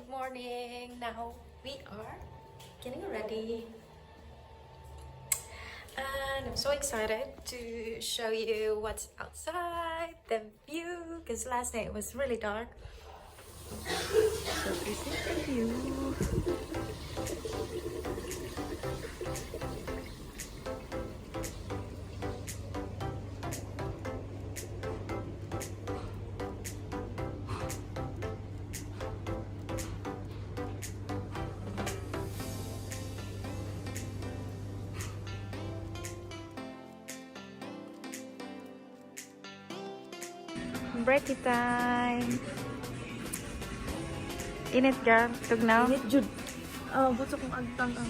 Good morning. Now we are getting ready. And I'm so excited to show you what's outside, the view, because last night it was really dark. So this is the view. Breaky time. Init, girl. Tugnaw. Init jud. Ah, buto kong agtang ah.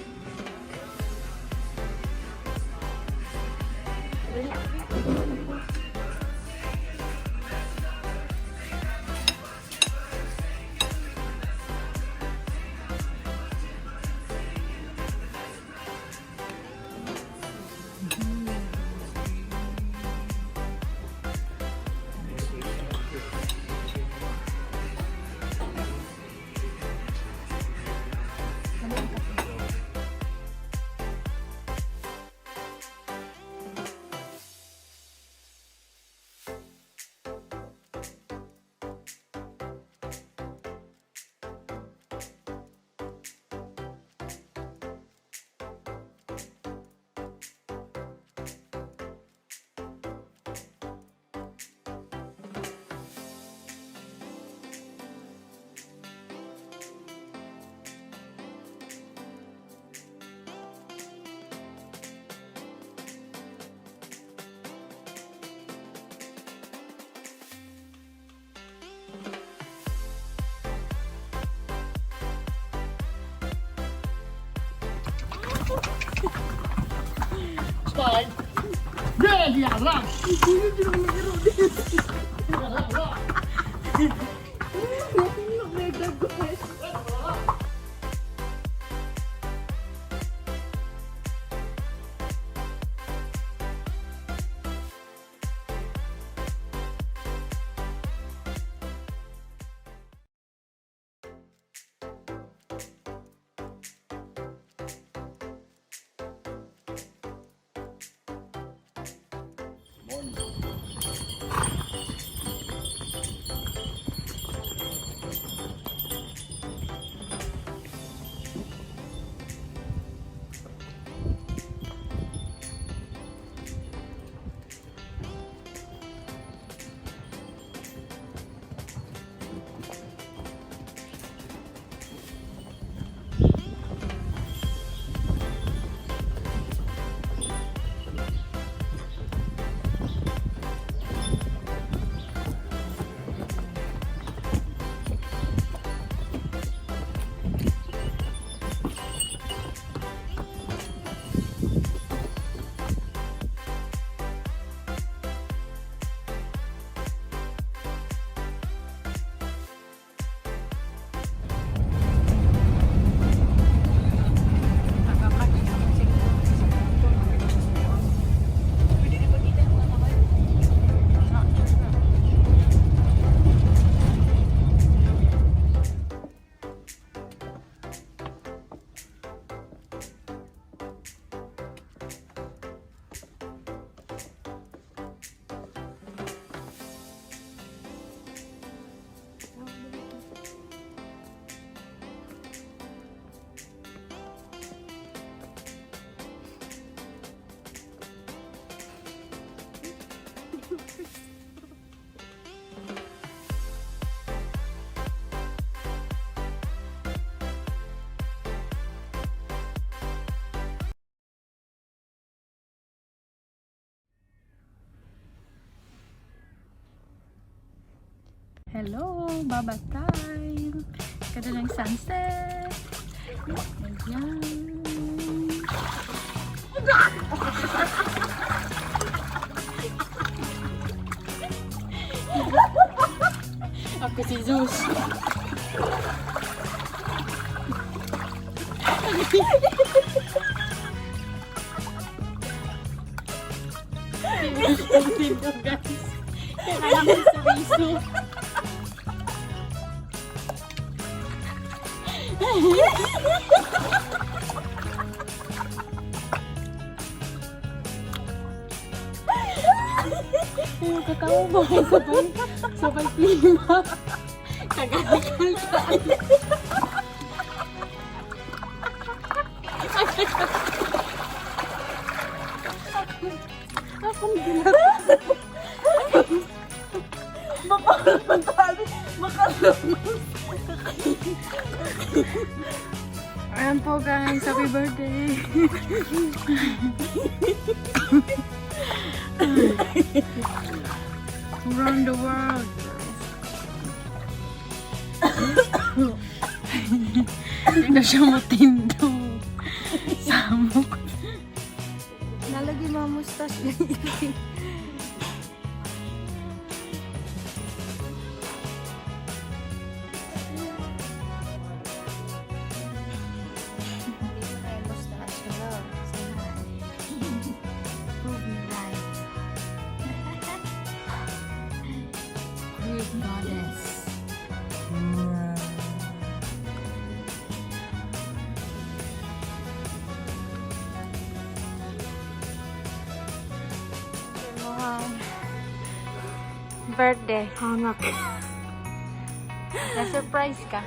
Hello, baba time. Ganda ng sunset. Ayan. Ako si Zeus. Si Zeus, guys. Kailangan ko sa Zeus. Ay, katawa ba? Sabay, sabay klima. Kagalikal ka. Akong gilat. Makalungkot. Ayan po, guys, happy birthday. Around the world. Hindi na siya matindo. Samok. Nalagay mga mustache. Mustache. Hello. Say hi. Prove me right. Greek goddess. Mukhang birthday. Hangak. Na-surprise ka.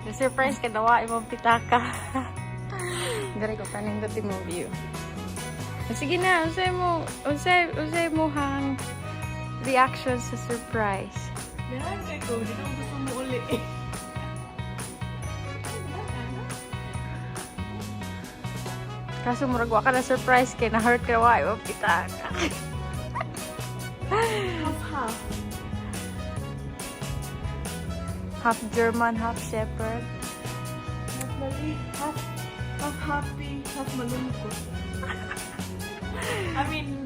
Na-surprise ka dawa imong pitaka. Dere ko kanindot imong view. Sige na, unsay mo hang reaction sa surprise? Meron kay ko, di ko gusto mo uli. Kaso murag wa ka na surprise kay na hurt ka wa imong pitaka. Half-half. Half German, half Shepherd. Half mali, half happy, half malungkot. I mean,